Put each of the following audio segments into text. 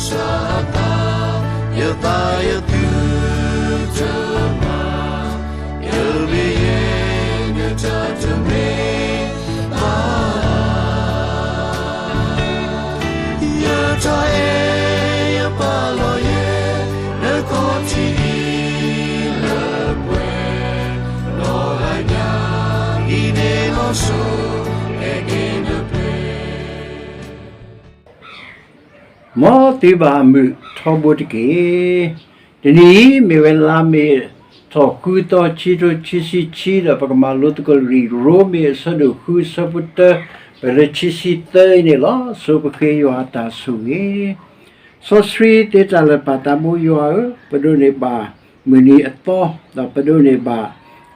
စၢ်သး, ယသးယသုတမၤ, ယမ့ၢ်ယဲ နတၢ်တမ့ၢ်ဘၣ်. ယတၢ်အဲၣ်ယပာ်လီၤယဲ နခီၣ်ထံးအံၤလၢပှဲၤ, နီၢ်ဂၤညါအံၤန့ၣ်လီၤစိၤ အဲၣ်က့ၤနပှဲၤ မ်သုဘၣ်မုာ်ထီဘိတက့ၢ်. တနံၤအံၤမ့ၢ်ဝဲလါမ့ၤထီၣ်ဃုသီ ခံကထိခံဆံခံ ဒီးပကမၤလိသကိးလံာ်ရိမ့ၤ အဆၢဒိၣ်ဃုအဆၢဖိတၢ ပလၢခံဆံသၢအံၤန့ၣ်လီၤ. ဆိပဃ့ယွၤအတၢ်ဆိၣ်ဂ့ၤ စီဆှံသ့တၢ်လၢာ် ပၢ်သးဘိယွၤဧၢ, ပဒိးန့ၢ်ဘၣ်မုၢ်နံၤအသီ, ဒီးပဒိးန့ၢ်ဘၣ်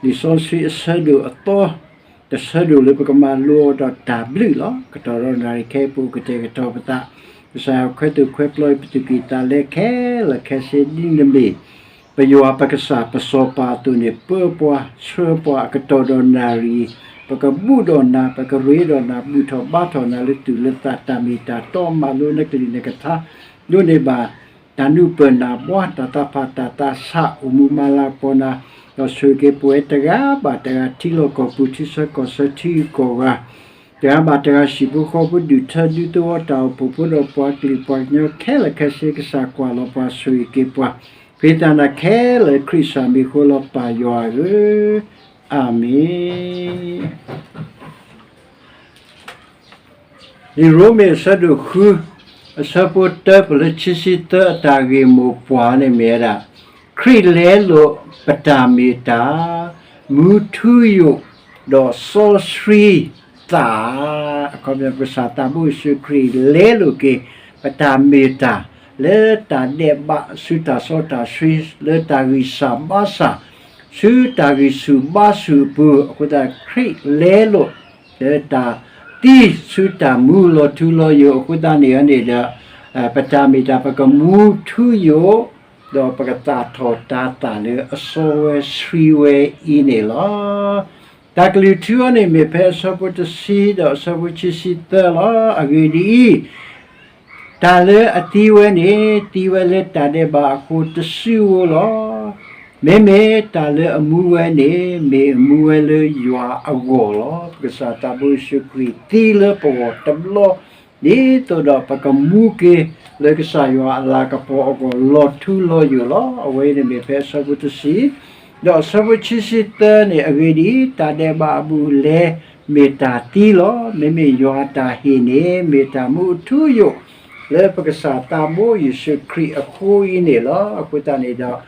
လံာ်စီဆှံအဆၢဒိၣ်အသီ တဆၢဒိၣ်လၢပကမၤလိအီၤဒီးတၢ်ဘျုးလီၤ. ကတီၢ်ဒီးနၣ်ရံၣ်ခဲအံၤ ပအိၣ်ကတဲာ်ကတီၤပသး, ကစၢ်ယွၤခွဲးသူၣ်ခွဲးပျီပသူၣ်ကံၢ်သးလဲခဲလၢာ်ခဲဆ့ဒ်နမ့ၢ် ပယွၤပကစၢ်ပစီၤပၤအသိးန့ၣ် ပၢပှၤဆှၢပှၤအကတီၢ်ဒီးနၣ်ရံၣ်, ပကဘူၣ်ဒီးနၤ ပကရ့ဒီးနၤ ဘူၣ်ထီၣ်ဘါထီၣ်နၤလၢသူၣ်လၢသး တၢ်မ့ၢ်တၢ်တီ မၤလိနကလုၢ်နကထါ, ဒိးန့ၢ်ဘၣ် တၢ်နုာ်ပၢၢ်နၢ်ဘှါ တၢ်သးဖးတၢ်သးဆး အိၣ်မူမၤလၤကပီၤနၤ, ဒီးဆိၣ်ဂ့ၤက့ၤပဝဲတဂၤဘၣ်တဂၤ ထံလီၢ်ကီၢ်ပူၤ ထံဆၢကီၢ်ဆၢ ထံဂုၤကီၢ်ဂၤ တဂၤဘၣ်တဂၤ ဟံၣ်ဖိဃီဖိ ဒူၣ်ထၢဒူသဝီ တၢ်အိၣ်ဖှိၣ်ဖိဒီးပှၤကလုာ်ပှၤကညီခဲလၢာ်ခဲဆ့ ကစၢ်ကွၢ်လီၤပှၤ ဆိၣ်ဂ့ၤက့ၤပှၤ ဃ့တၢ်နၤခဲလၢာ် ခရံာ်စၢ်မံၤအဃိလီၤ ပၢ်ယွၤဧၢ, အၤမ့ၣ်. လံာ်ရိမ့ၤအဆၢဒိၣ်ဃု အဆၢဖိတၢ ပလၢခံဆံသၢ အတၢ်ဂ့ၢ်မိၢ်ပှၢ်န့ၣ်မ့ၢ်ဝဲဒၣ် ခရံာ်လဲလိာ်ပတၢ်မ့ၢ်တၢ်, မူထူယိာ် ဒီးစီဆှံသး, အခီပညီ ပကစၢ်သးဘိယ့ၣ်ၡူးခရံာ် လဲလိာ်က့ၤ ပတၢ်မ့ၢ်တၢ် လၢတၢ်ဒဲးဘး ဆူတၢ်စီတၢ်ဆှံ လၢတၢ်ဂံၢ်စၢ်ဘါစၢ် ဆူတၢ်ဂံၢ်ဆူၣ်ဘါဆူၣ်အပူၤ အဃိသတး ခရံာ်လဲလိာ် လၢတၢ်သံ ဆူတၢ်မူလီၤထူလီၤယိာ် အဃိသတးန့ၣ်န့ၣ်ဒီး ပတၢ်မ့ၢ်တၢ် ပကမူထူယိာ် ဒီးပကသၣ်ထီၣ်တၤသၣ်လၢအစီဝဲဆှံဝဲအံၤန့ၣ်လီၤ. တၢ်ကလုၢ်ထူအီၤန့ၣ် မ့ၢ်ဖဲအဆၢဖိတဆံ ဒီးအဆၢဖိခံဆံသၢလီၤ. အဂ့ၢ်ဒ်အံၤ, တၢ်လၢအသံဝဲန့ၣ် သံဝဲလၢတၢ်ဒဲးဘးအဃိ တစုဧိၤလီၤ. မ့မ့ၢ်တၢ်လၢအမူဝဲန့ၣ် မ့ၢ်အမူဝဲလၢယွၤအဂီၢ်လီၤ. ပကစၢ်သးဘိယ့ၣ်ၡူးခရံာ်သံလၢပဂီၢ်တဘျီ ဒ်သိးဒီးပကမူက့ၤလၢကစၢ်ယွၤအလၤကပီၤအဂီၢ် လီၤထူလီၤယိာ်လီၤ. အဝဲအံၤန့ၣ်မ့ၢ်ဖဲအဆၢဖိတဆံ ဒီးအဆၢဖိခံဆံသၢန့ၣ် အဂ့ၢ်ဒ်အံၤ, တၢ်ဒဲးဘးအဘူးအလဲ မ့ၢ်တၢ်သံလီၤ. မ့မ့ၢ်ယွၤအတၢ်ဟ့ၣ်န့ၣ် မ့ၢ်တၢ်မူအထူအယိာ် လၢပကစၢ်သးဘိယ့ၣ်ၡူးခရံာ်အဃိအံၤန့ၣ်လီၤ. အဃိသတးန့ၣ်ဒီး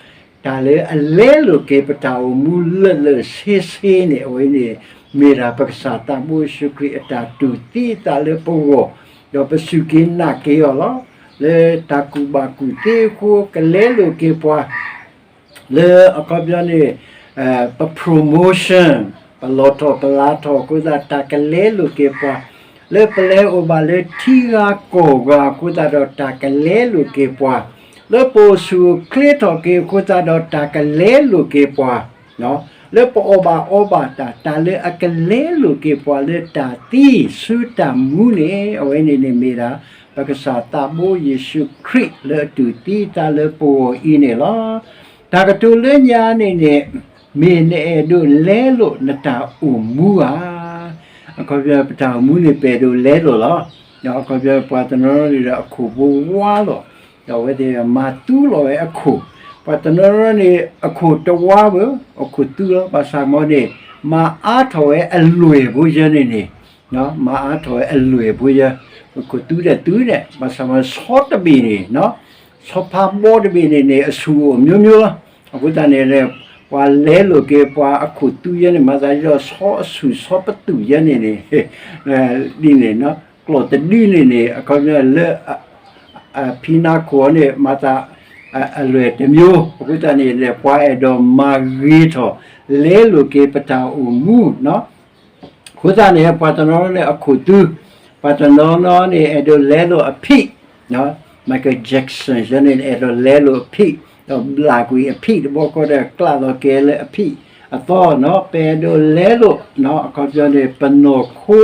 တၢ်လၢအလဲလိာ်က့ၤပတၢ်အိၣ်မူလၢာ်လၢာ်ဆ့ဆ့န့ၣ် အဝဲန့ၣ် မ့ၢ်ဒၣ်ပကစၢ်သးဘိယ့ၣ်ၡူးခရံာ်အတၢ်တူၢ်သံအသးလၢပဂီၢ်, ဒီးပစူၢ်က့ၤနာ်က့ၤအီၤလီၤ. လၢတၢ်ကူၣ်ဘၣ်ကူၣ်သ့အဃိ ကလဲလိာ်က့ၤပှၤ လၢအခီပညီန့ၣ် ပ promotion ပလီၤထီၣ်ပလၤထီၣ်အဃိသတး တၢ်ကလဲလိာ်က့ၤပှၤ, လၢပလဲၤအိၣ်ဘၣ်လၢထံဂၤကီၢ်ဂၤအဃိသတးဒီး တၢ်ကလဲလိာ်က့ၤပှၤ, လၢပအိၣ်ဆူၣ်အိၣ်ချ့ထီၣ်က့ၤအဃိသတးဒီး တၢ်ကလဲလိာ်က့ၤပှၤ လၢပအီၣ်ဘၣ်အီဘၣ်တၢ်, တၢ်လၢအကလဲလိာ်က့ၤပှၤလၢတၢ်သံဆူတၢ်မူန့ၣ် အဝဲန့ၣ်န့ၣ်မ့ၢ်ဒၣ် ပကစၢ်သးဘိယ့ၣ်ၡူးခရံာ်လၢအတူၢ်သံအသးလၢပဂီၢ်အံၤန့ၣ်လီၤ. တၢ်ကတိၤလၢညါန့ၣ်န့ၣ် မ့ၢ်နအဲၣ်ဒိးလဲလိာ်နတၢ်အိၣ်မူဧါ. အခီပညီ ပတၢ်အိၣ်မူန့ၣ် ပအဲၣ်ဒိးလဲလိာ်လီၤ. အခီပညီ ပှၤတနီၤနီၤန့ၣ်ဒီးအခိၣ်ဖိဝါလီၤ. ဒီးအဝဲသ့ၣ်မၤသူလီၤဝဲအခိၣ်, ပှၤတနီၤနီၤန့ၣ် အခိၣ်တဝါဘၣ်, အခိၣ်သူလီၤ. ဘၣ်ဆၣ်မ့ၢ်န့ၣ် မၤအါထီၣ်ဝဲအလွဲၢ်ဖိယဲန့ၣ်န့ၣ်, မၤအါထီၣ်ဝဲအလွဲၢ်ဖိယဲ, အခိၣ်သူဒီးသူန့ၣ် ဘၣ်ဆၣ်မ့ၢ်ဆီတဘ့ၣ်န့ၣ်, ဆီဖါဘီတဘ့ၣ်န့ၣ်န့ၣ် အဆူၣ်အိၣ်မျိုးမျိုးလီၤ. အဃိသတးန့ၣ် ပှၤလဲလိာ်က့ၤပှၤအခိၣ်သူယဲန့ၣ် မၤသးဒ်ဒီးဆီအဆူၣ်ဆီပသူၣ်ယဲန့ၣ်န့ၣ် ဒ်န့ၣ် ကျီၢ်တဒုန့ၣ်န့ၣ် အခီပညီလၢ ဖံနါခိၣ်အီၤန့ၣ် မၤသး အလွဲၢ်တမျိုး, အဃိသတးန့ၣ် ပှၤအဲၣ်ဒိးမၤဂ့ၤထီၣ် လဲလိာ်က့ၤပတၢ်အိၣ်မူ, အဃိသတးန့ၣ် ပှၤတနီၤနီၤန့ၣ် အခိၣ်သူ, ပှၤတနီၤနီၤန့ၣ် အဲၣ်ဒိးလဲလိာ်အဖံး, Michael Jackson ယဲန့ၣ် အဲၣ်ဒိးလဲလိာ်အဖံး, ဒီးဘျးကွံာ်အဖံးတဘျီဃီဒီး ကျးလီၤက့ၤလၢအဖံးအသီနီၤ, ပအဲၣ်ဒိးလဲလိာ် အခီပညီန့ၣ် ပနီၢ်ခိ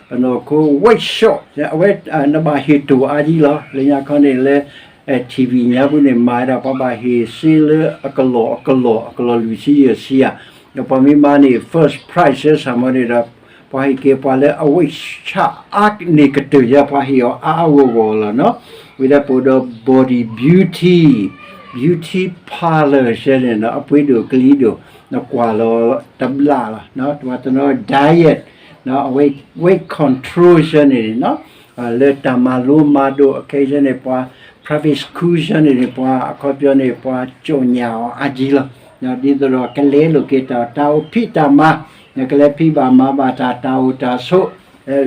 ပနီၢ်ခိ Weight Shop အဝဲ နဘၣ်ဟ့ၣ်တိၢ်အါဒ်လီၤ. လၢညါခီန့ၣ်လၢ ထံၣ်ဝံၣ်ညါပူၤန့ၣ် မၤဝဲဒၣ် ပှၤဘၣ်ဟ့ၣ်စ့လၢအကလီၢ်အကလီၢ် အကလီၢ်လွံၢ်ဆံယဲၢ်ဆံဧါ, ဒီးပှၤမ့ၢ်မၤန့ၢ် first prize စ့ၢ်မီၤန့ၣ်ဒီး ပှၤဟ့ၣ်က့ၤပှၤလၢအ weight ဆးအါန့ၢ်ကတၢၢ်ယါ ပှၤဟ့ၣ်အီၤအါအါဂီၢ်ဂီၢ်လီၤနီၤ. ဝံၤဒီးပအိၣ်ဒီး Body Beauty, Beauty Parlor စ့ၢ်န့ၣ်နီၤ အပှ့ၤဒိၣ်ကလံၤဒိၣ် နကွၢ်လီၤတဘျီလီၤ. ပှၤတနီၤ diet အဝဲ weight control စ့ၢ်န့ၣ်နီၤ လၢတၢ်မၤလိမၤဒိးအခဲအံၤစ့ၢ်န့ၣ် ပှၤ private school စ့ၢ်န့ၣ်န့ၣ် ပှၤအခီပညီန့ၣ် ပှၤကၠီၣ်ညၣ်အီၤအါကံလီၤ. ဒ်သိးဒီးကလဲလိာ်က့ၤတၢ် တၢ်အိၣ်ဖံးတၢ်မၤ နကလဲၤဖံးဘၣ်မၤဘၣ်တၢ် တၢ်အိၣ်တၢ်ဆိး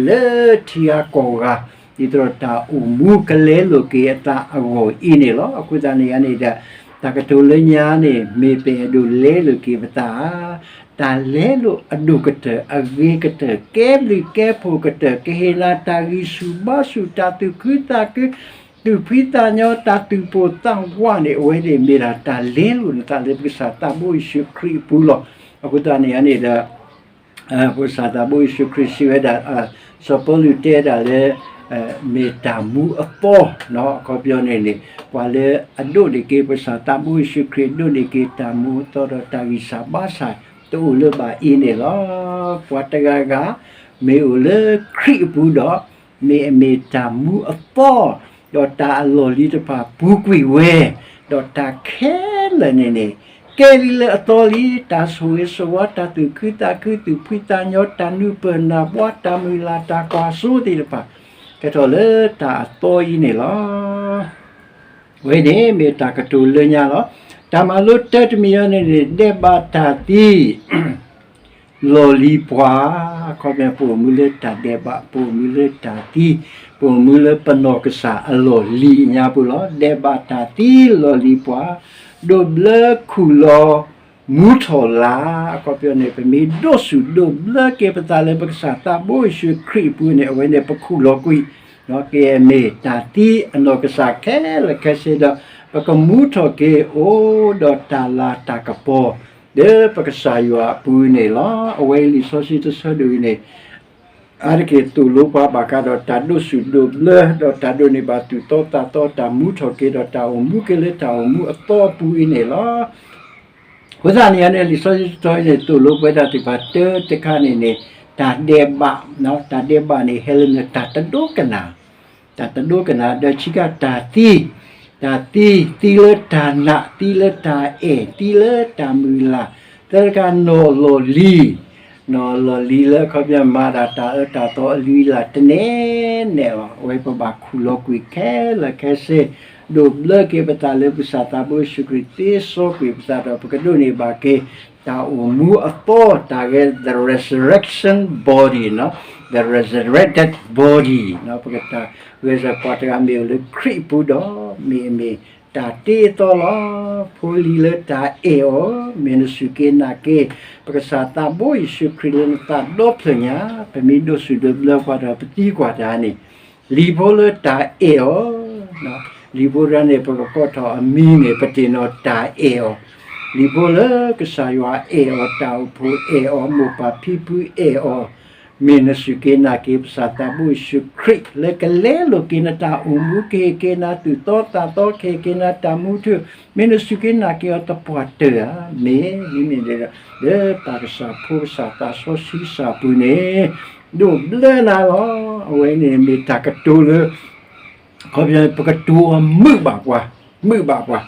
လၢထံဂၤကီၢ်ဂၤ ဒ်သိးဒီးတၢ်အိၣ်မူကလဲလိာ်က့ၤအသးအဂီၢ်အံၤန့ၣ်လီၤ. အဃိသတးန့ၣ်န့ၣ်ဒီး တၢ်ကတိၤလၢညါန့ၣ် မ့ၢ်ပအဲၣ်ဒိးလဲလိာ်က့ၤပသးဧါ, တၢ်လဲလိာ်အဒိၣ်ကတၢၢ် အဂ့ၤကတၢၢ် ကဲဘျုးကဲဖှိၣ်ကတၢၢ် ကဟ့ၣ်နၤတၢ်ဂံၢ်ဆူၣ်ဘါဆူၣ် တၢ်သူၣ်ခုသးခု သူၣ်ဖှံသးညီ တၢ်သူၣ်ပိၢ်သးဝးန့ၣ် အဝဲန့ၣ်မ့ၢ်ဒၣ်တၢ်လဲလိာ်နသးလၢပကစၢ်သးဘိယ့ၣ်ၡူးခရံာ်အပူၤလီၤ. အဃိသတးန့ၣ်န့ၣ်ဒီး ပကစၢ်သးဘိယ့ၣ်ၡူးခရံာ်စံးဝဲဒၣ် စီၤပီလူးတဲဒၣ်လၢ မ့ၢ်တၢ်မူအသီ အခီပညီန့ၣ်န့ၣ် ပှၤလၢအဒိးန့ၢ်က့ၤ ပကစၢ်သးဘိယ့ၣ်ၡူးခရံာ် ဒိးန့ၢ်က့ၤတၢ်မူအသီဒီးတၢ်ဂံၢ်စၢ်ဘါစၢ် တအိၣ်လၢၤဘၣ်အံၤန့ၣ်လီၤ. ပှၤတဂၤဂၤ မ့ၢ်အိၣ်လၢခရံာ်အပူၤဒီး မ့ၢ်အမ့ၢ်တၢ်မူအသီ ဒီးတၢ်အလီၢ်လံၤတဖၣ်ပူၤကွံာ်ဝဲ, ဒီးတၢ်ခဲလၢာ်န့ၣ်န့ၣ် ကဲလံလၢအသီလံ, တၢ်ဆိၣ်ဂ့ၤဆိၣ်ဝါ တၢ်သူၣ်ခုသးခု သူၣ်ဖှံသးညီ တၢ်နၢ်ပၢၢ်နၢ်ဘှါ တၢ်မုၢ်လၢ် တၢ်ကွၢ်စိသ့ၣ်တဖၣ် ကဲထီၣ်လၢတၢ်အသီအံၤန့ၣ်လီၤ. အဝဲန့ၣ်မ့ၢ်တၢ်ကတိၤလၢညါလီၤ. တၢ်မၤလိတၢတမံၤအံၤန့ၣ်န့ၣ် ဒဲးဘးတၢ်သံ လီၢ်လံၤပှၤ, အခီပညီပအိၣ်မူလၢတၢ်ဒဲးဘး ပအိၣ်မူလၢတၢ်သံ, ပအိၣ်မူလၢပနီၢ်ကစၢ်အလီၢ်လံၤအညါပူၤလီၤ. ဒဲးဘးတၢ်သံလီၢ်လံၤပှၤ, ဒိးဘျၢခူၣ်လီၤ မူထီၣ်လၤ, အခီပညီန့ၣ် ပမ့ၢ်ဒိးဆူၣ်ဒိးဘျၢက့ၤပသးလၢပကစၢ်သးဘိယ့ၣ်ၡူးခရံာ်အပူၤန့ၣ် အဝဲန့ၣ်ပခူၣ်လီၤကွံာ် ကမ့ၢ်တၢ်သံအနီၢ်ကစၢ်ခဲလၢာ်ခဲဆ့ဒီး ပကမူထီၣ်က့ၤအိၣ်ဒီးတၢ်လၤတၢ်ကပီၤ လၢပကစၢ်ယွၤအပူၤန့ၣ်လီၤ. အဝဲလံာ်စီဆှံတဆၢဒိၣ်အံၤန့ၣ် အါတက့ၢ်သိၣ်လိပှၤဘၣ်ဃးဒီးတၢ်ဒိးဆူၣ်ဒိးဘျၢ ဒီးတၢ်ဒိးန့ၢ်ဘၣ်သူၣ်သီသးသီ တၢ်မူထီၣ်က့ၤဒီးတၢ်အိၣ်မူက့ၤလၢတၢ်အိၣ်မူအသီအပူၤအံၤန့ၣ်လီၤ. အဃိသတးန့ၣ်န့ၣ် လံာ်စီဆှံတဆၢအံၤန့ၣ် သိၣ်လိပဝဲဒၣ်သ့ၣ်တဖၣ်တၢတခါန့ၣ်န့ၣ် တၢ်ဒဲးဘး, တၢ်ဒဲးဘးန့ၣ် ဟဲလၢမ့ၢ်တၢ်တဒိကနၣ် တၢ်တဒိကနၣ် ဒီးဆံးခါတၢ်သံ, တၢ်သံ, သံလၢတၢ်နာ်, သံလၢတၢ်အဲၣ်, သံလၢတၢ်မုၢ်လၢ်, သၢတခါနီၢ်လီၢ်လံၤ, နီၢ်လီၢ်လံၤလၢအခီပညီမၤတၢ်တၢ်အၢတၢ်သီအလုၢ်အလၢ်တန့ၢ်န့ၣ်လီၤ. အဝဲပဘၣ်ခူၣ်လီၤကွံာ်ခဲလၢာ်ခဲဆ့, ဒိးဘျၢက့ၤပသးလၢပကစၢ်သးဘိယ့ၣ်ၡူးခရံာ်သ့စီကွံာ်ပသးဒီး ပကဒိးန့ၢ်ဘၣ်က့ၤ တၢ်အိၣ်မူအသီ တၢ်ဂဲၤ the resurrection body, the resurrected body, ပကတၢ်ဂဲၤစၢၤပှၤတဂၤမ့ၢ်အိၣ်လၢခရံာ်အပူၤဒီး မ့ၢ်အမ့ၢ်တၢ်တ့အသီလီၤ. ဖိလံၤလၢတၢ်အဲၣ်အီၤ, မ့ၢ်နစူၢ်က့ၤနာ်က့ၤ ပကစၢ်သးဘိယ့ၣ်ၡူးခရံာ်လၢနသးဒီဖျၢၣ်ညါ, ပမ့ၢ်ဒိးဆူၣ်ဒိးဘျၢပှၤဒီးပသံကွၢ်တၢ်န့ၣ် လံၤဖိလၢတၢ်အဲၣ်အီၤ, လံၤဖိတဂၤန့ၣ် ပကကိးထီၣ်အမံၤန့ၣ် ပတ့ၢ်နီၣ်တၢ်အဲၣ်အီၤ, လံၤဖိလၢကစၢ်ယွၤအဲၣ်အီၤ, တၢ်အိၣ်ဖှိၣ်အဲၣ်အီၤ, မိၢ်ပၢ်ဖံဖုအဲၣ်အီၤ, မ့ၢ်နစူၢ်က့ၤနာ်က့ၤ ပကစၢ်သးဘိယ့ၣ်ၡူးခရံာ် လၢကလဲလိာ်က့ၤနတၢ်အိၣ်မူ ကဟ့ၣ်က့ၤနၤသူၣ်သီသးသီ ကဟ့ၣ်က့ၤနၤတၢ်မူထူၣ်, မ့ၢ်နစူၢ်က့ၤနာ်က့ၤအီၤသပှၢ်တၢၢ်ဧါ, မ့ၢ်မ့မ့ၢ်ဒီး လၢပၢ်ကစၢ် ဖိကစၢ် သးစီဆှံကစၢ်အပူၤန့ၣ် ဒိးဘျၢနၤလီၤ. အဝဲန့ၣ်မ့ၢ်တၢ်ကတိၤလၢ ခီဖျိပကတိၤအီၤမုာ်ဘၣ်ပှၤ, မုာ်ဘၣ်ပှၤ,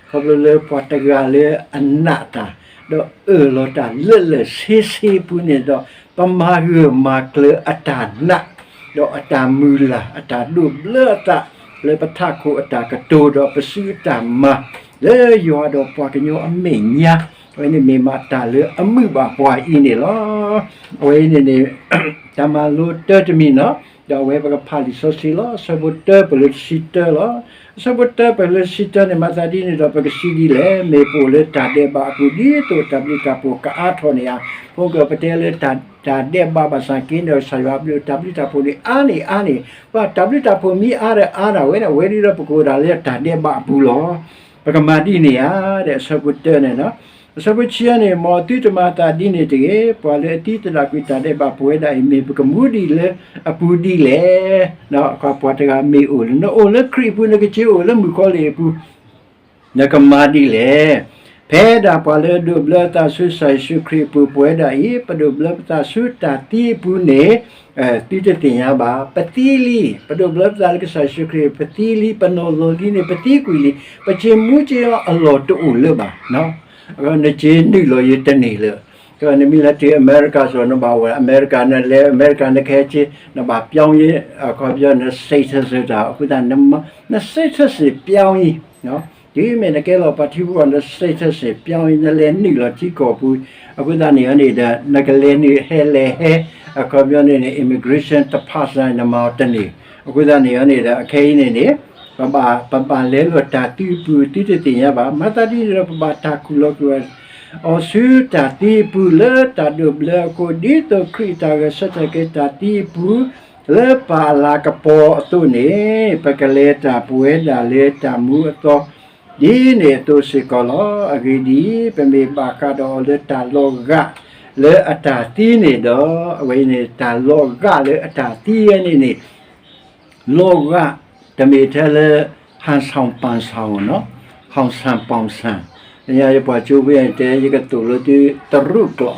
ခီဖျိလၢပှၤတဂၤလၢအနာ်တၢ် ဒီးအၢၣ်လီၤတၢ်လၢာ်လၢာ်ဆ့ဆ့အပူၤန့ၣ်ဒီး ပမၤဂၢၢ်မၤကျၢၤအတၢ်နာ် ဒီးအတၢ်မုၢ်လၢ် အတၢ်ဒိးဘျၢအသး လၢပထးခိၣ်အတၢ်ကတိၤဒီးပစုအတၢ်မၤ လၢယွၤဒီးပှၤကညီအမဲာ်ညါ, အဝဲန့ၣ်မ့ၢ်မးတၢ်လၢအမုာ်ဘၣ်ပှၤအံၤန့ၣ်လီၤ. အဝဲအံၤန့ၣ်န့ၣ် တၢ်မၤလိတၢတမံၤနီၤ, ဒီးအဝဲပကဖးလံာ်စီဆှံလီၤ. အဆၢဖိတၢပၢၢ်လၢတဆံတၢလီၤ. အဆၢဖိတၢပၢၢ်လၢတဆံတၢန့ၣ် မၤသးဒ်န့ၣ်ဒီး ပကစံးဒ်လဲၣ်, မ့ၢ်ပအိၣ်လၢတၢ်ဒဲးဘးအပူၤ ဒ်သိးတၢ်ဘျုးတၢ်ဖှိၣ်ကအါထီၣ်န့ၣ်ဧါ. ဖိကပတဲလၢတၢ်ဒဲးဘးဘၣ်ဆၣ်က့န့ၣ် ကစၢ်ယွၤအဘျုးတၢ်ဘျုးတၢ်ဖှိၣ်န့ၣ် အါန့ၢ်အါန့ၣ်, ပှၤတၢ်ဘျုးတၢ်ဖှိၣ်မ့ၢ်အါဒီးအါဒၣ်ဝဲန့ၣ် အဝဲဒၣ်ဒီးပကအိၣ်ဒၣ်လၢတၢ်ဒဲးဘးအပူၤလီၤ. ပကမၤဒ်န့ၣ်ဧါ, ဒီးအဆၢဖိတၢန့ၣ်လီၤ. အဆၢဖိဆံန့ၣ်, မ်သုတမၤအသးဒ်န့ၣ်တဂ့ၤ. ပှၤလၢအသံတဒၣ်ကွံာ်တၢ်ဒဲးဘးပဝဲဒၣ်အံၤ မ့ၢ်ပကမူဒံးလၢအပူၤဒ်လဲၣ်. ပှၤတဂၤမ့ၢ်အိၣ်လၢ, နအိၣ်လၢခရံာ်အပူၤ နကက့ၤအိၣ်လၢမုၣ်ကီၤလံၢ်အပူၤ နကမၤဒ်လဲၣ်. ဖဲဒၣ်ပှၤလၢအဒိးဘျၢအသးဆူကစၢ်ယ့ၣ်ၡူးခရံာ်အပူၤ ပဝဲဒၣ်အံၤ ပဒိးဘျၢပသးဆူတၢ်သံအပူၤန့ၣ် သုတသ့ၣ်ညါဘၣ်. ပသံလံ, ပဒိးဘျၢပသးလၢကစၢ်ယ့ၣ်ၡူးခရံာ် ပသံလံ, ပနီၢ်လီၤလံန့ၣ် ပသံကွံာ်လံ, ပက့ၤမူက့ၤအီၤအလီၢ်တအိၣ်လၢၤဘၣ်. နက့ၤနုာ်လီၤယံၤတန့ၢ်လၢၤ. နမ့ၢ်လဲၤတုၤအမဲရကၤစ့ၢ် နဘၣ်ဝဲ အမဲရကၤ နလဲၤအမဲရကၤ နကဟဲက့ၤ နဘၣ်ပြောင်းယံၤ အခီပညီ န status တၢ် အဃိသတး န status န့ၣ် ပြောင်းယံၤ တုၤမ့ၢ်နကဲလီၤပှၤထံဖိကီၢ်ဖိ န status န့ၣ် ပြောင်းယံၤ နလဲၤနုာ်လီၤထံကီၢ်ပူၤ အဃိသတးန့ၣ်န့ၣ်ဒီး နကလဲၤနုာ်ဟဲလဲၤဟဲ အခီပညီန့ၣ်န့ၣ် immigration တ pass န့ၣ် နမၤအီၤတန့ၢ်. အဃိသတးန့ၣ်န့ၣ်ဒီး အခဲအံၤန့ၣ်န့ၣ် ပဘၣ် ပဘၣ်လဲၤလီၤတၢ်သံအပူၤ သုတသ့ၣ်ညါဘၣ်. မၤသးဒ်န့ၣ်ဒီး ပဘၣ်တၢ်ခူၣ်လီၤကွံာ်အီၤဆူတၢ်သံအပူၤ လၢတၢ်ဒိးဘျၢအဃိ ဒ်သိးခရံာ်အတၢ်ဂဲၤဆၢထၢၣ်က့ၤတၢ်သံအပူၤ လၢပၢ်အလၤကပီၤအသိးန့ၣ် ပကလဲၤတၢ်ပဝဲဒၣ်လၢတၢ်မူအသီ ဒ်န့ၣ်အသိးစ့ၢ်ကီးလီၤ. အဂ့ၢ်ဒ်အံၤ, ပမ့ၢ်ဘၣ်ဃးဒီးအီၤလၢတၢ်လီၤဂာ်လၢအတၢ်သံန့ၣ်ဒီး အဝဲအံၤန့ၣ် တၢ်လီၤဂာ်လၢအတၢ်သံဝဲန့ၣ်န့ၣ် လီၤဂာ် တမ့ၢ်ထဲလၢ ဟၣ်ဆၣ်ပၣ်ဆၣ်နီၤ, ဟီၣ်ဆၣ်ပီၣ်ဆၣ်, ညါယပှၤကၠိဖိယတဲ ယကသိၣ်လိသုတရူးကျိာ်,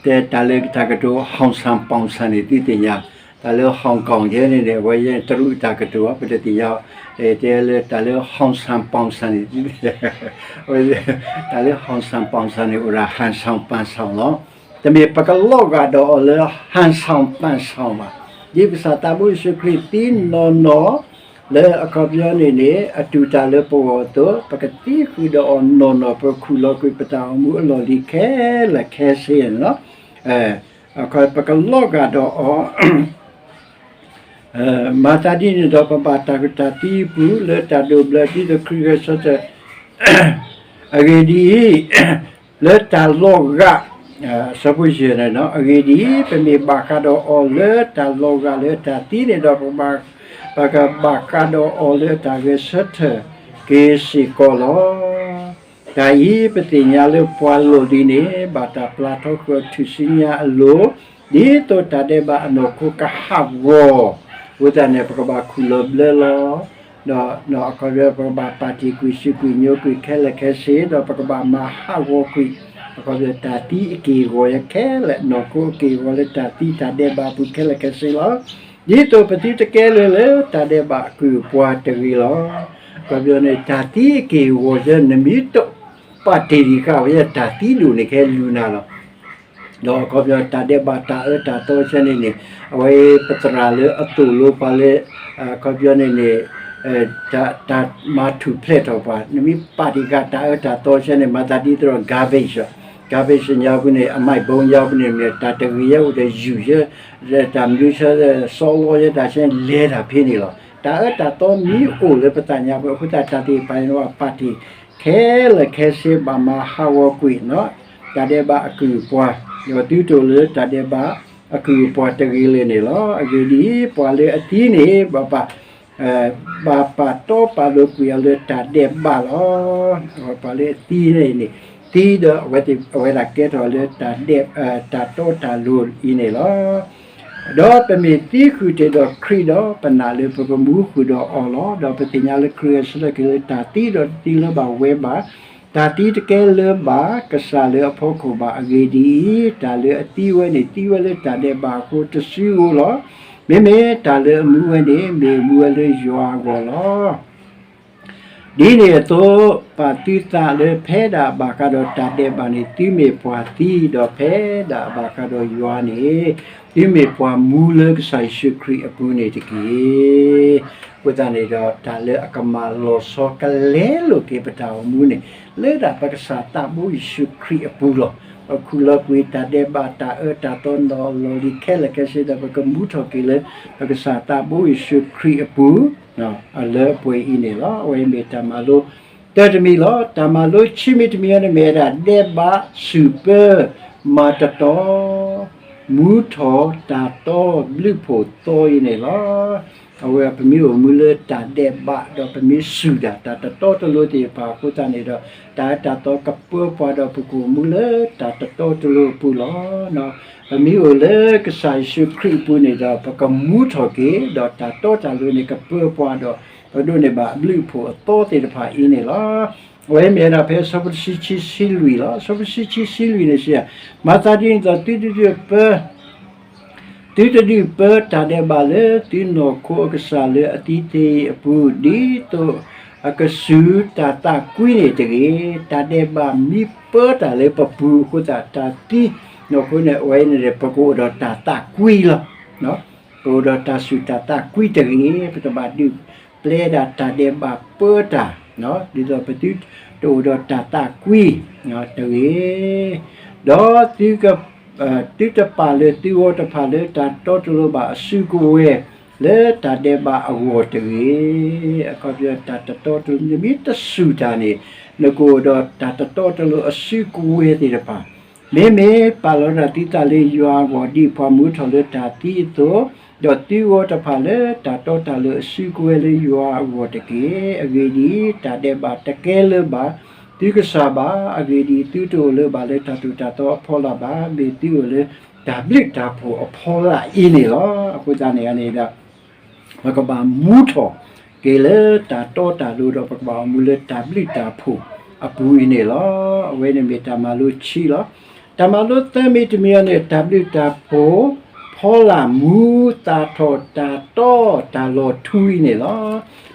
တဲတၢ်လၢတၢ်ကတိၤ ဟီၣ်ဆၣ်ပီၣ်ဆၣ်န့ၣ် သုသ့ၣ်ညါ, တၢ်လၢ Hong Kong ယဲန့ၣ်န့ၣ် အဝဲယဲတရူးတၢ်ကတိၤဘၣ် ပတသ့ၣ်ညါ, တဲလၢတၢ်လၢ ဟီၣ်ဆၣ်ပီၣ်ဆၣ်န့ၣ် တၢ်လၢ ဟီၣ်ဆၣ်ပီၣ်ဆၣ်န့ၣ် အိၣ်ဒၣ် ဟၣ်ဆၣ်ပၣ်ဆၣ်လီၤ. တမ့ၢ်ပကလီၤဂာ်ဒီးအီၤလၢ ဟၣ်ဆၣ်ပၣ်ဆၣ်ဘၣ်. ဒ်ကစၢ်သးဘိယ့ၣ်ၡူးခရံာ်သံနီၢ်နီၢ် လၢအခီပညီန့ၣ်န့ၣ် အတူၢ်တၢ်လၢပဂီၢ်အသိး ပကသံဃုာ်ဒီးအီၤနီၢ်နီၢ် ပကခူၣ်လီၤကွံာ်ပတၢ်အိၣ်မူအလီၢ်လံၤခဲလၢာ်ခဲဆ့န့ၣ်လီၤ. ပကလီၤဂာ်ဒီးအီၤ မၤသးဒ်န့ၣ်ဒီး ပဘၣ်တၢ်ဃုာ်တၢ်သံအပူၤ လၢတၢ်ဒိးဘျၢဒ်သိးခရံာ်ဂဲၤဆၢထၢၣ် အဂ့ၢ်ဒ်အံၤ, လၢတၢ်လီၤဂာ်, အဆၢဖိယဲၢ်န့ၣ်, အဂ့ၢ်ဒ်အံၤ, ပမ့ၢ်ဘၣ်ဃးဒီးအီၤလၢတၢ်လီၤဂာ်လၢအတၢ်သံန့ၣ်ဒီး ပကဘၣ်ဃးဒီးအီၤလၢအတၢ်ဂဲၤဆၢထၢၣ်က့ၤစ့ၢ်ကီးလီၤ. တၢ်အံၤပသ့ၣ်ညါလၢပှၤလီၢ်လံၤန့ၣ် ဘၣ်တၢ်ပျၢ်ထီဃုာ်အီၤထူၣ်စုညါအလိၤ, ဒ်သိးတၢ်ဒဲးဘးအနီၢ်ခိကဟးဂီၤ, အဃိသတးန့ၣ် ပကဘၣ်ခူၣ်လီၤဘျၢလီၤ ဒီးအခီပညီ ပကဘၣ်ပာ်တ့ၢ်ကွံာ် စူးကွံာ်ညိကွံာ်ခဲလၢာ်ခဲဆ့ ဒီးပကဘၣ်မၤဟးဂီၤကွံာ် အခီပညီ တၢ်သံအက့ၢ်အဂီၤယဲခဲလၢာ် နီၢ်ခိအက့ၢ်အဂီၤလၢတၢ်သံတၢ်ဒဲးဘးအပူၤခဲလၢာ်ခဲဆ့လီၤ. ဒ်သိးပသုတကဲလၢၤလၢတၢ်ဒဲးဘးအကုၢ်အပှၤတဂ့ၤလီၤ. အခီပညီန့ၣ် တၢ်သံအက့ၢ်အဂီၤယဲ နမ့ၢ်တပာ်တ့ၢ်ဒံးဃာ်ဝဲ တၢ်သံဒိၣ်န့ၣ် ကဟဲလူၤနၤလီၤ. ဒီးအခီပညီ တၢ်ဒဲးဘးတၢ်အၢတၢ်သီဆၢန့ၣ်န့ၣ် အဝဲပသရၣ်လၢအသိၣ်လိပှၤလၢ အခီပညီန့ၣ်န့ၣ် တၢ်မၤထူၣ်ဖျဲးထီၣ်ပှၤ နမ့ၢ်ပာ်တ့ၢ်ဃာ်တၢ်အၢတၢ်သီဆၢန့ၣ် မၤသးဒ်သိးဒီး garbage, garbage ညါပူၤန့ၣ် အမံဘိညါပူၤန့ၣ် တၢ်တဂ့ၤယဲအိၣ်ဒီးယူၢ်ယဲ တၢ်မနုၤဆၢ စီလီယဲတၢ်ဆၢ လဲၤတၢ်ဖဲန့ၣ်လီၤ. တၢ်အၢတၢ်သီမ့ၢ်အိၣ်လၢပသးညါပူၤ အဃိသတး တၢ်သ့ၣ်တဖၣ်န့ၣ် ပာ်တ့ၢ်ခဲလၢာ်ခဲဆ့ ဘၣ်မၤဟးဂီၤကွံာ် တၢ်ဒဲးဘးအကုၢ်အပှၤ, ဒီးသုတအိၣ်လၢတၢ်ဒဲးဘးအကုၢ်အပှၤတဂ့ၤလၢၤန့ၣ်လီၤ. အဂ့ၢ်ဒ်အံၤ, ပှၤလၢအသံန့ၣ် ဘၣ်ပာ် ဘၣ်ပာ်တီပာ်လိၤကွံာ်အီၤလၢတၢ်ဒဲးဘးလီၤ. ပှၤလၢအသံန့ၣ်န့ၣ် သံဒီးအဝဲ အဝဲဒၣ်ကဲထီၣ်လၢတၢ်တီတၢ်လိၤအံၤန့ၣ်လီၤ. ဒီးပမ့ၢ်သံဃုာ်တ့ၢ်ဒီးခရံာ်ဒီး ပနာ်လၢပကမူဃုာ်ဒီးအီၤလီၤ. ဒီးပသ့ၣ်ညါလၢခရံာ်ဂဲၤဆၢထၢၣ်က့ၤလၢတၢ်သံဒီးတသံလၢၤဘၣ်ဝဲဘၣ်. တၢ်သံတကဲလၢၤဘၣ်ကစၢ်လၢအဖီခိၣ်ဘၣ်. အဂ့ၢ်ဒ်အံၤ, တၢ်လၢအသံဝဲန့ၣ် သံဝဲလၢတၢ်ဒဲးဘးအဃိတစုဧိၤလီၤ. မ့မ့ၢ်တၢ်လၢအမူဝဲန့ၣ် မ့ၢ်အမူဝဲလၢယွၤအဂီၢ်လီၤ. ဒ်န့ၣ်အသိး, ပာ်သုသးလၢဖဲဒၣ်ဘၣ်ဃးဒီးတၢ်ဒဲးဘးန့ၣ် သုမ့ၢ်ပှၤသံ, ဒီးဖဲဒၣ်ဘၣ်ဃးဒီးယွၤန့ၣ် သုမ့ၢ်ပှၤမူလၢကစၢ်ယ့ၣ်ၡူးခရံာ်အပူၤန့ၣ်တက့ၢ်. အဃိသတးန့ၣ်ဒီး တၢ်လၢအကမၤလီၤဆီကလဲလိာ်က့ၤပတၢ်အိၣ်မူန့ၣ် လၢဒၣ်ပကစၢ်သးဘိယ့ၣ်ၡူးခရံာ်အပူၤလီၤ. ပခူၣ်လီၤကွံာ်တၢ်ဒဲးဘးတၢ်အၢတၢ်သီနီၢ်အလီၢ်လံၤခဲလၢာ်ခဲဆ့ဒီး ပကမူထီၣ်က့ၤလၢ ပကစၢ်သးဘိယ့ၣ်ၡူးခရံာ်အပူၤ လၢပှဲၤအံၤန့ၣ်လီၤ. အဝဲမ့ၢ်တၢ်မၤလိတၢ်တမံၤလီၤ. တၢ်မၤလိခံမံၤတမံၤအံၤန့ၣ်မ့ၢ်ဝဲဒၣ် ဒဲးဘးစုၣ်ပၢ မၤတတီ မူထီၣ်တၢ်တီဘျုးဖှိၣ်သီအံၤန့ၣ်လီၤ. အဝဲပမ့ၢ်အိၣ်မူလၢတၢ်ဒဲးဘး ဒီးပမ့ၢ်စူၢ်တၢ် တၢ်တတီတလိၤသ့ၣ်တဖၣ်အဃိသတးန့ၣ်ဒီး တၢ်အၢတၢ်သီကပၢပှၤ ဒီးပကအိၣ်မူလၢတၢ်တတီတလိၤအပူၤလီၤ. ပမ့ၢ်အိၣ်လၢကစၢ်ယ့ၣ်ၡူးခရံာ်အပူၤန့ၣ်ဒီး ပကမူထီၣ်က့ၤ ဒီးတၢ်တီတၢ်လိၤန့ၣ်ကပၢပှၤဒီး ပဒိးန့ၢ်ဘၣ်အဘျုးအဖှိၣ်အသီသ့ၣ်တဖၣ်အံၤန့ၣ်လီၤ. အဝဲမ့ၢ်ဝဲဒၣ်ဖဲအဆၢဖိတဆံခံဆံလွံၢ်လီၤ. အဆၢဖိတဆံခံဆံလွံၢ်န့ၣ်စံး, မၤသးဒ်န့ၣ်အသိး သုတဒုးပၢ သုတဒုးပၢတၢ်ဒဲးဘးလၢသုနီၢ်ခိအကစၢ်လၢအသံသ့အပူၤ ဒ်သိးအကစူၢ်တၢ်သးကွံန့ၣ်တဂ့ၤ. တၢ်ဒဲးဘးမ့ၢ်ပၢတၢ်လၢပပူၤအဃိသတး တၢ်သံနီၢ်ခိန့ၣ် အဝဲန့ၣ် ပကအိၣ်ဒီးတၢ်သးကွံလီၤ. ပအိၣ်ဒီးတၢ်စူၢ်တၢ်သးကွံတဂ့ၤ. ပတဘၣ်ဒုးပျဲဒၣ်တၢ်ဒဲးဘးပၢတၢ် ဒ်သိးပသုတအိၣ်ဒီးတၢ်သးကွံတဂ့ၤ. ဒီးသု သုတပာ်လၢသုဂီၢ်တဖၣ်လၢတၢ်တီတလိၤဘၣ်အစုကဝဲၤ လၢတၢ်ဒဲးဘးအဂီၢ်တဂ့ၤ. အခီပညီတၢ်တတီတလိၤ နမ့ၢ်တစူၢ်တၢ်န့ၣ် နကအိၣ်ဒီးတၢ်တတီတလိၤအစုကဝဲၤသ့ၣ်တဖၣ် မ့မ့ၢ်ပာ်လီၤတၢ်သုသးလၢယွၤအဂီၢ် ဒ်ပှၤမူထီၣ်လၢတၢ်သံအသိး, ဒီးသုဂီၢ်တဖၣ်လၢတၢ်တီတၢ်လိၤအစုကဝဲၤလၢယွၤအဂီၢ်တက့ၢ်. အဂ့ၢ်ဒ်အံၤ, တၢ်ဒဲးဘးတကဲလၢၤဘၣ်သုကစၢ်ဘၣ်. အဂ့ၢ်ဒ်အံၤ, သုတအိၣ်လၢၤဘၣ်လၢတၢ်သိၣ်တၢ်သီအဖီလာ်ဘၣ်, မ့ၢ်သုအိၣ်လၢတၢ်ဘျုးတၢ်ဖှိၣ်အဖီလာ်အံၤန့ၣ်လီၤ. အဃိသတးန့ၣ်န့ၣ်ဒီး ပကဘၣ်မူထီၣ်က့ၤလၢတၢ်တီတၢ်လိၤဒီး ပကဘၣ်အိၣ်မူလၢတၢ်ဘျုးတၢ်ဖှိၣ်အပူၤအံၤန့ၣ်လီၤ. အဝဲန့ၣ်မ့ၢ်တၢ်မၤလိခံလီၤ. တၢ်မၤလိသၢမံၤတမံၤအံၤန့ၣ် တၢ်ဘျုးတၢ်ဖှိၣ် ဖီလာ်မူ သၣ်ထီၣ်တၢ်တီတၢ်လီၤထူအံၤန့ၣ်လီၤ.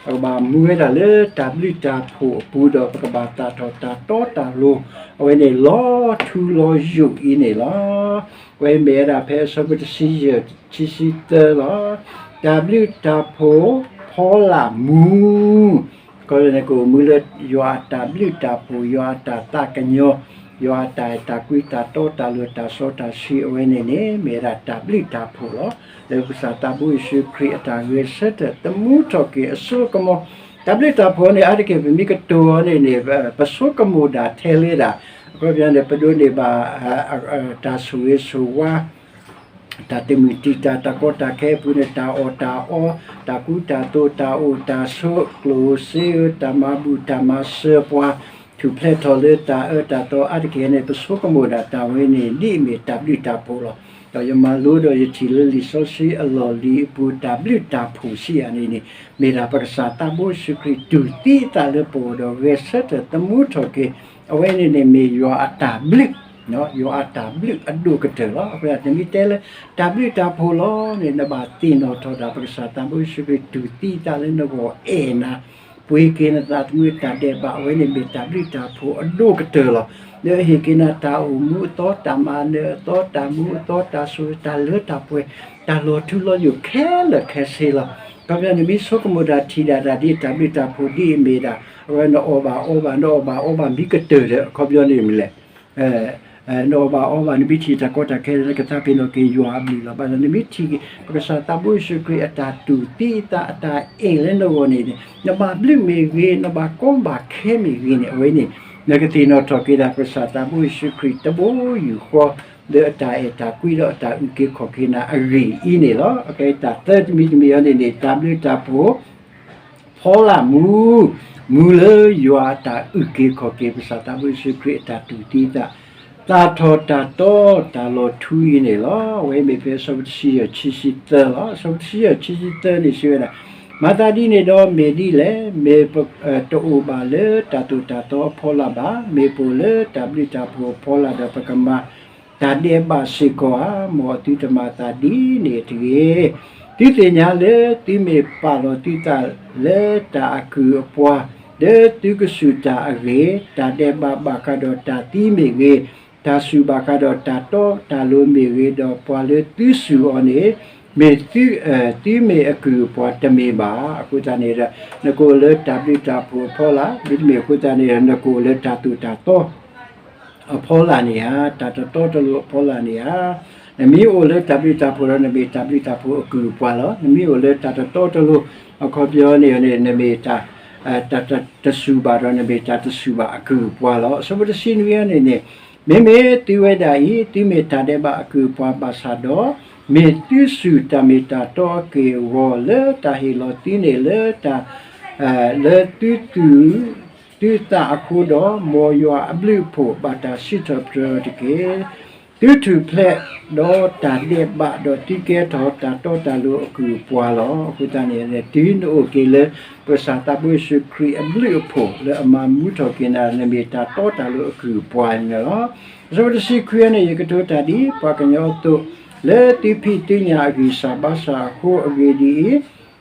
ပကဘၣ်မူဝဲဒၣ်လၢတၢ်ဘျုးတၢ်ဖှိၣ်အပူၤဒီး ပကဘၣ်သၣ်ထီၣ်တၢ်တီတၢ်လိၤ အဝဲန့ၣ်လီၤထူလီၤယိာ်အံၤန့ၣ်လီၤ. အဝဲမ့ၢ်ဝဲဒၣ်ဖဲအဆၢဖိတဆံယဲၢ် ခံဆံသၢလီၤ. တၢ်ဘျုးတၢ်ဖှိၣ်ဖီလာ်မူ ကီးန့ၣ် ကအိၣ်မူလၢယွၤအတၢ်ဘျုးတၢ်ဖှိၣ်, ယွၤအတၢ်သးကညီၤ, ယွၤအတၢ်အဲၣ်တၢ်ကွံ တၢ်တီတၢ်လိၤ တၢ်စီတၢ်ဆှံ အဝဲန့ၣ်န့ၣ် မ့ၢ်ဝဲဒၣ်တၢ်ဘျုးတၢ်ဖှိၣ်လီၤ. လၢကစၢ်သးဘိယ့ၣ်ၡူးခရံာ်အတၢ်ဂဲၤဆၢထၢၣ်သမူထီၣ်က့ၤအစိအကမီၤ တၢ်ဘျုးတၢ်ဖှိၣ်န့ၣ် အါတက့ၢ် ပမ့ၢ်ကတိၤအီၤန့ၣ်န့ၣ် ပဆိကမိၣ်ဒၣ်ထဲလၢဒၣ်, အခီပညီန့ၣ် ပဒိးန့ၢ်ဘၣ် တၢ်ဆိၣ်ဂ့ၤဆိၣ်ဝါ တၢ်တမုာ်တံာ်တာ် တၢ်ကီတၢ်ခဲအပူၤန့ၣ် တၢ်အီၣ်တၢ်အီ, တၢ်ကူတၢ်သိး တၢ်အိၣ်တၢ်ဆိး ကျိၣ်ဧိၤစ့ဧိၤ တၢ်မၤဘူၣ်တၢ်မၤစၢၤပှၤ ထူၣ်ဖျဲးထီၣ်လၢတၢ်အၢတၢ်သီ အါတက့ၢ်န့ၣ် ပဆိကမိၣ်ဒၣ်တၢ်ဝဲန့ၣ် ဒ်အမ့ၢ်တၢ်ဘျုးတၢ်ဖှိၣ်လီၤ. ဒီးယမၤလိဒီးယထံၣ်လၢလံာ်စီဆှံအလီၢ်လံၤအပူၤ တၢ်ဘျုးတၢ်ဖှိၣ်စံးယၤန့ၣ်န့ၣ် မ့ၢ်ဒၣ်ပကစၢ်သးဘိယ့ၣ်ၡူးခရံာ်တူၢ်သံအသးလၢပဂီၢ်ဒီး ဂဲၤဆၢထၢၣ်သမူထီၣ်က့ၤ အဝဲန့ၣ်န့ၣ်မ့ၢ်ယွၤအတၢ်ဘျုး ယွၤအတၢ်ဘျုးအဒိၣ်ကတၢၢ်လီၤ. အဃိသတး နမ့ၢ်တဲလၢတၢ်ဘျုးတၢ်ဖှိၣ်လီၤန့ၣ် နဘၣ်သ့ၣ်နီၣ်ထီၣ်ဒၣ် ပကစၢ်သးဘိယ့ၣ်ၡူးခရံာ်တူၢ်သံအသးလၢနဂီၢ်အဲၣ်နၤ ပှ့ၤက့ၤနသးသမူတၢ်ဒဲးဘး အဝဲန့ၣ်မ့ၢ်တၢ်ဘျုးတၢ်ဖှိၣ်အဒိၣ်ကတၢၢ်လီၤ. လၢအဟ့ၣ်က့ၤနၤတၢ်အိၣ်မူအသီ တၢ်မၤနၢၤအသီ တၢ်မူအသီ တၢ်ဆိၣ်ဂ့ၤ တၢ်လၢတၢ်ပှဲၤ တၢ်လီၤထူလီၤယိာ်ခဲလၢာ်ခဲဆ့လီၤ. အခီပညီ နမ့ၢ်ဆိကမိၣ်ဒၣ်ထံၣ်ဒၣ်တၢ်ဒ်တၢ်ဘျုးတၢ်ဖှိၣ်ဒ်အမ့ၢ်ဒၣ် အဝဲနအီၣ်ဘၣ်အီဘၣ် နအီၣ်ဘၣ်အီဘၣ်မ့ၢ်ကတၢၢ်ဒီး အခီပညီန့ၣ်မ့ၢ်လဲၣ် နအီၣ်ဘၣ်အီဘၣ် နမ့ၢ်ထံၣ်တၢ်ကီတၢ်ခဲ နကသးပ့ၤနီၣ်က့ၤယွၤအဘျုးလီၤ. ဘၣ်ဆၣ်နမ့ၢ်ထံၣ်က့ၤ ပကစၢ်သးဘိယ့ၣ်ၡူးခရံာ်အတၢ်တူၢ်သံအသး အတၢ်အဲၣ်လၢနဂီၢ်န့ၣ် နဘၣ်ဘျုးမ့ၢ်ဂ့ၤ နဘၣ်ကီဘၣ်ခဲမ့ၢ်ဂ့ၤန့ၣ် အဝဲန့ၣ် နကသ့ၣ်နီၣ်ထီၣ်က့ၤဒၣ် ပကစၢ်သးဘိယ့ၣ်ၡူးခရံာ်တဘိယူၢ်ဃီ လၢအတၢ်အဲၣ်တၢ်ကွံဒီးအတၢ်အုၣ်က့ၤခီၣ်က့ၤနၤအဂ့ၢ်အံၤန့ၣ်လီၤ. အကဲတၢ်သၢတမံၤတမံၤအံၤန့ၣ်န့ၣ် တၢ်ဘျုးတၢ်ဖှိၣ် ဖီလာ်မူ မူလၢယွၤအတၢ်အုၣ်က့ၤခီၣ်က့ၤ ပကစၢ်သးဘိယ့ၣ်ၡူးခရံာ်အတၢ်တူၢ်သံအသး သၣ်ထီၣ်တၢ်တီတၢ်လီၤထူအံၤန့ၣ်လီၤ. အဝဲမ့ၢ်ဖဲအဆၢဖိတဆံယဲၢ် ခံဆံသၢလီၤ. အဆၢဖိတဆံယဲၢ်ခံဆံသၢန့ၣ်စံးဝဲဒၣ်, မၤသးဒ်န့ၣ်ဒီးမ့ၢ်ဒ်လဲၣ်, မ့ၢ်ပတအိၣ်ဘၣ်လၢတၢ်သိၣ်တၢ်သီအဖီလာ်ဘၣ်, မ့ၢ်ပအိၣ်လၢတၢ်ဘျုးတၢ်ဖှိၣ်အဖီလာ်ဒီး ပကမၤ တၢ်ဒဲးဘးစ့ၢ်ကီးဧါ. မ်အသုတမၤသးဒ်န့ၣ်တဂ့ၤ. သုသ့ၣ်ညါလၢသုမ့ၢ်ပာ်လီၤသုသးလၢတၢ်အကုၢ်အပှၤ, လၢသုကစူၢ်တၢ်အဂ့ၢ်, တၢ်ဒဲးဘးဘၣ်ဃးဒီးတၢ်သံမ့ၢ်ဂ့ၤ, တၢ်စူၢ်ဘၣ်ဃးဒီးတၢ်တီတၢ်လိၤမ့ၢ်ဂ့ၤ, ဒီးပှၤလၢသုစူၢ်အီၤန့ၣ် မ့ၢ်သု, သုမ့ၢ်အကုၢ်အပှၤတမ့ၢ်ဘၣ်. အဃိသတးန့ၣ်ဒီး နကအိၣ်လၢတၢ်ဘျုးတၢ်ဖှိၣ်အဖီလာ်, မ့တမ့ၢ်အဃိသတးန့ၣ်ဒီး နကအိၣ်လၢတၢ်သိၣ်တၢ်သီ အဖီလာ်န့ၣ်ဧါ, တၢ်တတီတလိၤအဖီလာ်န့ၣ်ဧါ. နမ့ၢ်အိၣ်လၢတၢ်ဘျုးတၢ်ဖှိၣ်ဒီး နမ့ၢ်တၢ်ဘျုးတၢ်ဖှိၣ်အကုၢ်အပှၤလီၤ. နမ့ၢ်အိၣ်လၢတၢ်တတီတလိၤ အခီပညီန့ၣ်န့ၣ် နမ့ၢ်တၢ်, တၢ်တစူၢ်ဘၣ်ဒီး နမ့ၢ်တၢ်တစူၢ်ဘၣ်အကုၢ်အပှၤလီၤ. အဆၢဖိတဆံနွံန့ၣ်န့ၣ်, မ့မ့ၢ်သုဝဲဒၣ်အံၤ သုမ့ၢ်တၢ်ဒဲးဘးအကုၢ်အပှၤဘၣ်ဆၣ်ဒီး မ့ၢ်သုစူၢ်တၢ်မ့ၢ်တၢ်တီအက့ၢ်အဂီၤ လၢတၢ်ဟ့ၣ်လီၤသုန့ၣ်လၢ လၢသုသူၣ်သုသးအဃိဒီး မ်ယွၤအဘျုးအဖှိၣ်ဘၣ်တၢ်စံးထီၣ်ပတြၢၤအီၤတက့ၢ်. သုထူၣ်ဖျဲးဒီးတၢ်ဒဲးဘးဒီး သုကဲထီၣ်တၢ်တီတၢ်လိၤအကုၢ်အပှၤလီၤ. အဃိသတးန့ၣ် တုၤနအိၣ်က့ၤလၢ ပကစၢ်သးဘိယ့ၣ်ၡူးခရံာ်အဘျုးအဖှိၣ် လၢအမၤမူထီၣ်က့ၤနၤ နမ့ၢ်တၢ်တီတၢ်လိၤအကုၢ်အပှၤန့ၣ်လီၤ. အဆၢဖိတဆံခွံန့ၣ် ယကတိၤတၢ်ဒ်ပှၤကညီအသိး, လၢသုဖံးသုညၣ်အဂံၢ်စၢ်ဘါစၢ်အဃိ အဂ့ၢ်ဒ်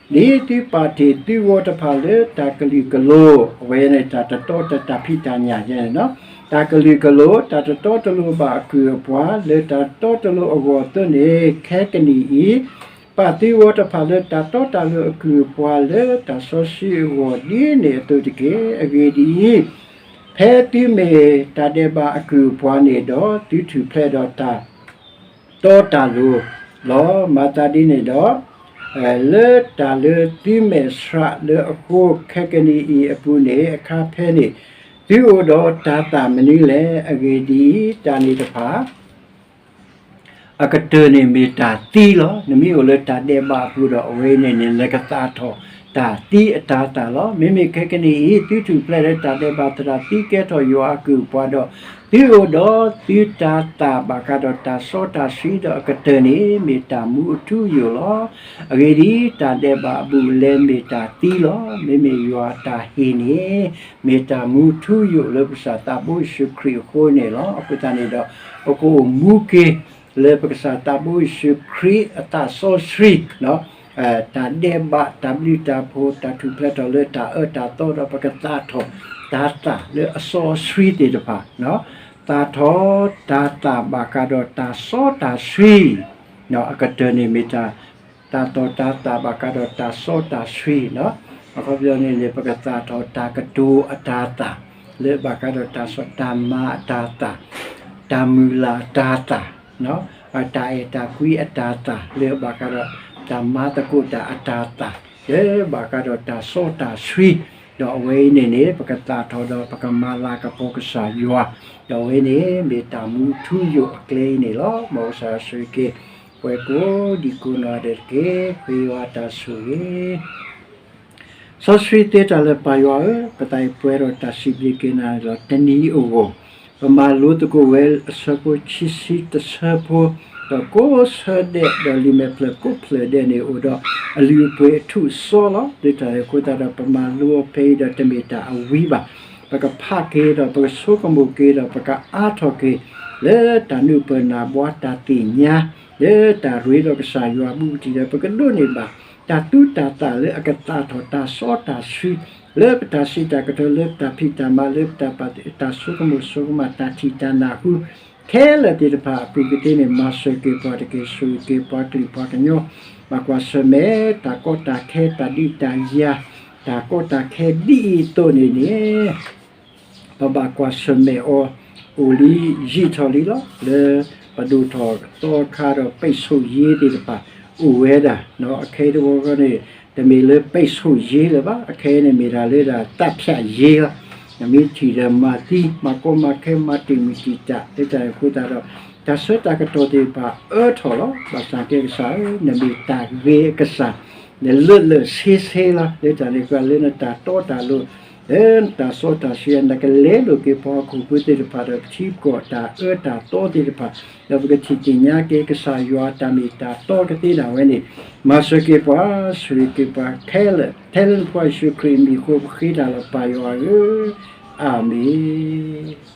အံၤ, ဒ်သုပာ်တ့ၢ်သုဂီၤတဖၣ်လၢတၢ်ကလုာ်ကလိၤ, အဝဲန့ၣ်တၢ်တတီတၢ်ဖံးတၢ်ညၣ်န့ၣ်လီၤ. တၢ်ကလုာ်ကလိၤ တၢ်တတီတလိၤဘၣ်အကုၢ်အပှၤ လၢတၢ်တတီတလိၤအဂီၢ်အသိးန့ၣ် ခဲကနံၣ်အံၤ ပာ်သုဂီၤတဖၣ်လၢတၢ်တီတၢ်လိၤအကုၢ်အပှၤ လၢတၢ်စီဆှံအဂီၢ် ဒ်န့ၣ်အသိးတက့ၢ်. အဂ့ၢ်ဒ်အံၤ, ဖဲသုမ့ၢ်တၢ်ဒဲးဘးအကုၢ်အပှၤန့ၣ်ဒီး သုထူၣ်ဖျဲးဒီးတၢ် တီတၢ်လိၤလီၤ. မၤသးဒ်န့ၣ်ဒီး, လၢတၢ်လၢသုမဲာ်ဆှးလၢအဃိ ခဲကနံၣ်အံၤအပူၤန့ၣ် အခါဖဲန့ၣ် သုအိၣ်ဒီးတၤသၣ်မနုၤလဲၣ်. အဂ့ၢ်ဒ်အံၤ, တၢ်န့ၣ်တဖၣ် အကတၢၢ်န့ၣ်မ့ၢ်တၢ်သံလီၤ. နမ့ၢ်အိၣ်လၢတၢ်ဒဲးဘးအပူၤဒီး အဝဲအံၤန့ၣ်န့ၣ် နကသၣ်ထီၣ်တၢ်သံအတၤသၣ်လီၤ. မ့မ့ၢ်ခဲကနံၣ်အံၤ သုထူၣ်ဖျဲးလၢတၢ်ဒဲးဘးသရၣ် သုကဲထီၣ်ယွၤအကုၢ်အပှၤဒီး သုအိၣ်ဒီးသုတၤသၣ်ဘၣ်ဃးဒီးတၢ်စီတၢ်ဆှံဒီး အကတၢၢ်န့ၣ်မ့ၢ်တၢ်မူအထူအယိာ်လီၤ. အဂ့ၢ်ဒ်အံၤ, တၢ်ဒဲးဘးအဘူးအလဲမ့ၢ်တၢ်သံလီၤ. မ့မ့ၢ်ယွၤတၢ်ဟ့ၣ်န့ၣ် မ့ၢ်တၢ်မူထူယိာ်လၢပကစၢ်သးဘိယ့ၣ်ၡူးခရံာ်အဃိန့ၣ်လီၤ. အဃိသတးန့ၣ်ဒီး ပကအိၣ်မူက့ၤ လၢပကစၢ်သးဘိယ့ၣ်ၡူးခရံာ်အသးစီဆှံ, တၢ်ဒဲးဘး တၢ်ဘျုးတၢ်ဖှိၣ် တၢ်ထူၣ်ဖျဲးထီၣ်လၢတၢ်အၢတၢ်သီဒီး ပကသၣ်ထီၣ်တၤသၣ်လၢအစီအဆှံသ့ၣ်တဖၣ်, သၣ်ထီၣ်တၤသၣ်ဘၣ်ဃးဒီးတၢ်စီတၢ်ဆှံ အကတၢၢ်န့ၣ်မ့ၢ်တၢ် တၢ်သီၣ်တၤသၣ်ဘၣ်ဃးဒီးတၢ်စီတၢ်ဆှံလီၤ. အခီပညီန့ၣ်န့ၣ် ပကသၣ်ထီၣ်တၢ်ကတိၤအတၤသၣ် လၢဘၣ်ဃးဒီးတၢ်စီ တၢ်မၤအတၤသၣ်, တၢ်မုၢ်လၢ်အတၤသၣ်, တၢ်အဲၣ်တၢ်ကွံအတၤသၣ် လၢဘၣ်ဃးဒီးတၢ်မၤသကိးတၢ်အတၤသၣ် လၢဘၣ်ဃးဒီးတၢ်စီတၢ်ဆှံ, ဒီးအဝဲအံၤန့ၣ်န့ၣ် ပကသၣ်ထီၣ်ဒီးပကမၤလၤကပီၤကစၢ်ယွၤ, ဒီးအဝဲန့ၣ်မ့ၢ်တၢ်မူထူယိာ်အကျဲအံၤန့ၣ်လီၤ. မ်ကစၢ်ယွၤဆိၣ်ဂ့ၤက့ၤ ပှၤကိးဒံကိးနီၢ်ဂၤဒဲးတက့ၢ်. ဃ့ယွၤတၢ်ဆိၣ်ဂ့ၤ စီဆှံသ့တၢ်လၢပၢ်ယွၤဧၢ, ပသးအံၤပှဲၤဒီးတၢ်စံးဘျုးက့ၤနၤလီၤ. တနံၤအဂီၢ် ပမၤလိသကိးဝဲအဆၢဖိဆံဆံတဆၢဖိ, ဒီးကိးဆၢဒဲး ဒီးလံာ်မဲာ်ဖျၢၣ်ကိးဖျၢၣ်ဒဲးန့ၣ် အိၣ်ဒီးအလုၢ်အပှ့ၤအထူးအစီလီၤ. လၢတၢ်န့ၣ်အဃိသတးဒီး ပမၤလိအီၤဖဲအံၤဒီးတမ့ၢ်တၢ်အဝံၤဘၣ်. ပကဖးက့ၤဒီး ပကဆိကမိၣ်က့ၤဒီး ပကအါထီၣ်က့ၤ လၢတၢ်နုာ်ပၢၢ်နၢ်ဘှါတၢ်သ့ၣ်ညါ လၢတၢ်ရ့ဒီးကစၢ်ယွၤအဘူးကတံၢ်ဒီး ပကဒိးန့ၢ်ဘၣ် တၢ်သူတၢ်သၣ်လၢအကသၣ်ထီၣ်တၢ်စီတၢ်ဆှံ လၢပတၢ်စံးတၢ်ကတိၤ လၢပတၢ်ဖံးတၢ်မၤ လၢပတၢ်ပာ် တၢ်ဆိကမိၣ်ဆိကမး တၢ်ထံၣ်တၢ်နၢ်ဟူ ခဲလၢာ်သ့ၣ်တဖၣ်အပူၤကသ့န့ၣ် မၤစၢၤက့ၤပှၤတက့ၢ်. ဆိၣ်ဂ့ၤက့ၤပှၤကလုာ်ပှၤကညီ ဘၣ်ကွၢ်ဆၢၣ်မဲာ် တၢ်ကီတၢ်ခဲ တၢ်ဒုးတၢ်ယၤ တၢ်ကီတၢ်ခဲဒ်အံၤအသိးန့ၣ်န့ၣ် ပဘၣ်ကွၢ်ဆၢၣ်မဲာ်အီၤ အိၣ်လံယံာ်ထီၣ်လံလီၤ. လၢပဒိၣ်ထီၣ်သီခါဒီး ပိတ်ဆို့ရေးသ့ၣ်တဖၣ် အိၣ်ဝဲဒၣ်, အခဲအံၤတဝီဃီန့ၣ် တမ့ၢ်လၢ ပိတ်ဆို့ရေး လၢၤဘၣ်. အခဲအံၤန့ၣ်မ့ၢ်ဒၣ်လၢဒၣ် သတ်ဖြတ်ရေး လီၤ. နမ့ၢ်ထံၣ်ဒီးမၤသံ မၤကီမၤခဲ မၤတံာ်မုၢ်တံာ်တာ် လၢတၢ်န့ၣ်အဃိသတးဒီး တၢ်ဆၢတၢ်ကတီၢ်သ့ၣ်တဖၣ်အၢထီၣ်လီၤ. ဘၣ်ဆၣ်က့ကစၢ်ဧၢ, နမ့ၢ်တၢ်ဂ့ၤအကစၢ်, နလၢာ်လၢာ်ဆ့ဆ့လီၤ. လၢတၢ်န့ၣ်အဃိ လၢနတၢ်တီတၢ်လိၤ လၢနတၢ်စီတၢ်ဆှံ နကလဲလိာ်က့ၤပှၤဟီၣ်ခိၣ်ဖိသ့ၣ်တဖၣ်ဒီး ပထံပကီၢ်တၢ်အၢတၢ်သီသ့ၣ်တဖၣ်, ဒီးပကထံၣ်သ့ၣ်ညါက့ၤကစၢ်ယွၤအတၢ်မ့ၢ်တၢ်တီကသ့ဒၣ်ဝဲန့ၣ်, မၤစၢၤက့ၤပှၤ ဆိၣ်ဂ့ၤက့ၤပှၤခဲလၢာ် ထဲလၢနဖိယ့ၣ်ၡူးခရံာ်အမံၤအဃိ ပဃ့တၢ်လီၤ ပၢ်ယွၤဧၢ, အၤမ့ၣ်.